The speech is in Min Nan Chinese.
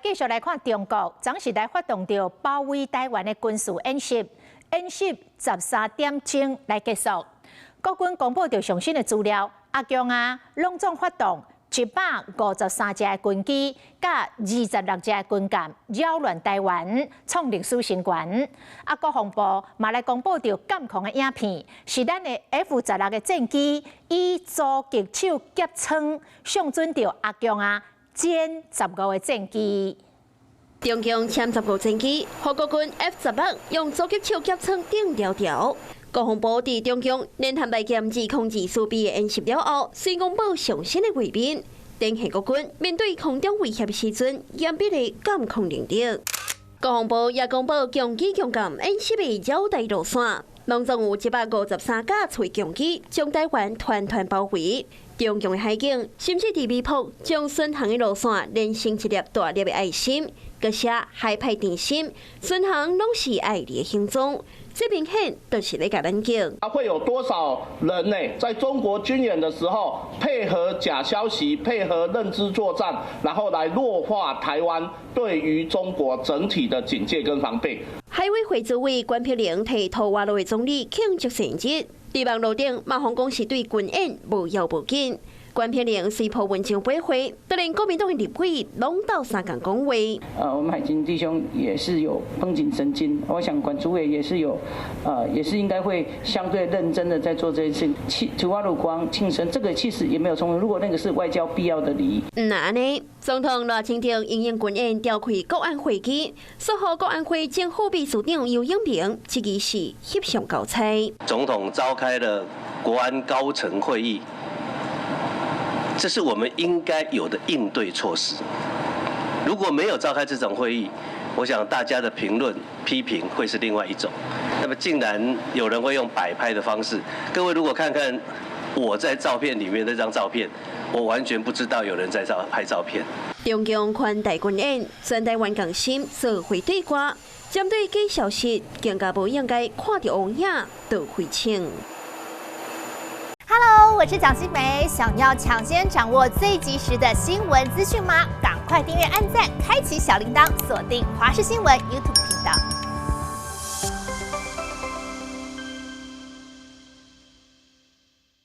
繼續來看中國，昨時來發動著包圍臺灣的軍事演習，演習13點鐘來結束。國軍公布著上新的資料，阿共啊，攏總發動153架的軍機，佮26隻的軍艦擾亂臺灣，創歷史新高。啊，國防部嘛來公布著監控的影片，是咱的 F 十六的戰機以狙擊手夾艙相準著阿共啊殲十五的戰機。中共殲十五戰機，予國軍 F 十六用狙擊手夾艙頂牢牢。國防部佇中共聯合來艦2024B 的演習了後，隨公布上新的畫面，展現國軍面對空中威脅的時陣，嚴密的監控能力。國防部也公布強機強艦演習的繞台路線，攏總有153架垂強機將臺灣團團包圍。中共的海警甚至佇微博將巡航的路線連成一粒大粒的愛心，閣寫海派甜心，巡航攏是愛你的行蹤。這明顯就是咧共咱講。啊，會有多少人呢？在中國軍演的時候，配合假消息，配合認知作戰，然後來弱化台灣對於中國整體的警戒跟防備。海委會主委關碧玲替吐瓦魯的總理慶祝生日，佇網路頂嘛予講是對軍演無要無緊。關碧玲隨 po 文章回會，就連國民黨的立委攏鬥相共講話。我們海軍弟兄也是有繃緊神經，我想管主委也是有，也是應該會相對認真的在做這一次。慶吐瓦魯國王慶生，這個其實也沒有衝突。如果那個是外交必要的禮儀。毋但按呢，總統賴清德因應軍演召開國安會議，說予國安會前副秘書長游永明，這個是翕相交差。總統召開了國安高層會議。這是我們應該有的應對措施。如果沒有召開這種會議，我想大家的評論批評會是另外一種。那麼竟然有人會用擺拍的方式，各位如果看看我在照片裡面那張照片，我完全不知道有人在照拍照片。中共寬大軍演，全台灣共心做伙對掛，針對假消息，更加無應該看著烏影就飛銃。 Hello，我是蔣新梅。想要搶先掌握最及時的新聞資訊嗎？趕快訂閱、按讚、開啟小鈴鐺，鎖定華視新聞 YouTube 頻道。